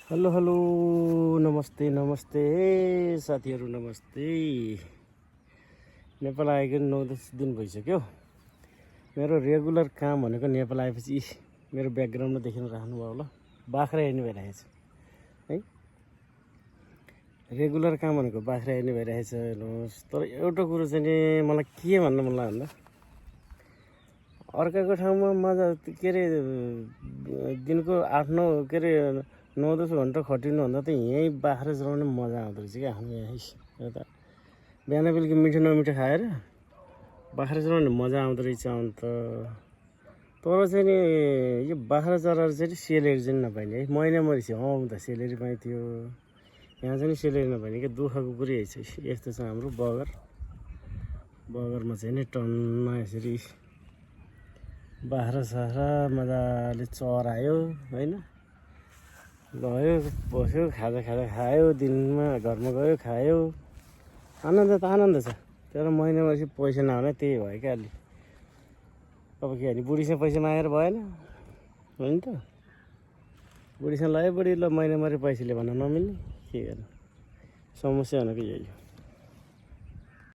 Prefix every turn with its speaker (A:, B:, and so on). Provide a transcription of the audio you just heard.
A: Hello hello नमस्ते नमस्ते साथीहरू नमस्ते। नेपाल आएको 9-10 दिन भइसक्यो। मेरो रेगुलर काम भनेको नेपाल आएपछि मेरो ब्याकग्राउन्डमा देखिन राख्नुभयो होला, बाख्रा हेर्ने भइरहेछ है। रेगुलर काम भनेको बाख्रा हेर्ने भइरहेछ हेर्नुहोस्। तर एउटा कुरो चाहिँ नि मलाई के भन्न मन लाग्यो भन्दा, अर्काको ठाउँमा मजा के अरे दिनको 8-9 के अरे 9-10 घन्टा खटिनुभन्दा त यहीँ बाख्रा चलाउने मजा आउँदो रहेछ क्या। आफ्नो यहीँ यता बिहान बेलुकी मिठो नमिठो खाएर बाख्रा चलाउने मजा आउँदो रहेछ। अन्त तर चाहिँ नि यो बाख्रा चराएर चाहिँ सेलेरी चाहिँ नपाइने है। महिनामा रहेछ त सेलेरी पाइन्थ्यो, यहाँ चाहिँ सेलेरी नपाइने क्या। दुःखको कुरै रहेछ। यस्तो छ हाम्रो बगरमा चाहिँ नि टन्न यसरी बाख्रा साख्रा मजाले चरायो होइन, गयो बस्यो, खाजा खायो, दिनमा घरमा गयो खायो, आनन्द त आनन्द छ। तर महिनापछि पैसा नआउने त्यही भयो क्या। अलि अब के भने बुढीसँग पैसा मागेर भएन होइन त। बुढीसँग लाग्यो बुढी ल महिनामारी पैसा ले भन्न नमिल्ने, के गर्नु, समस्या भनेको यही हो।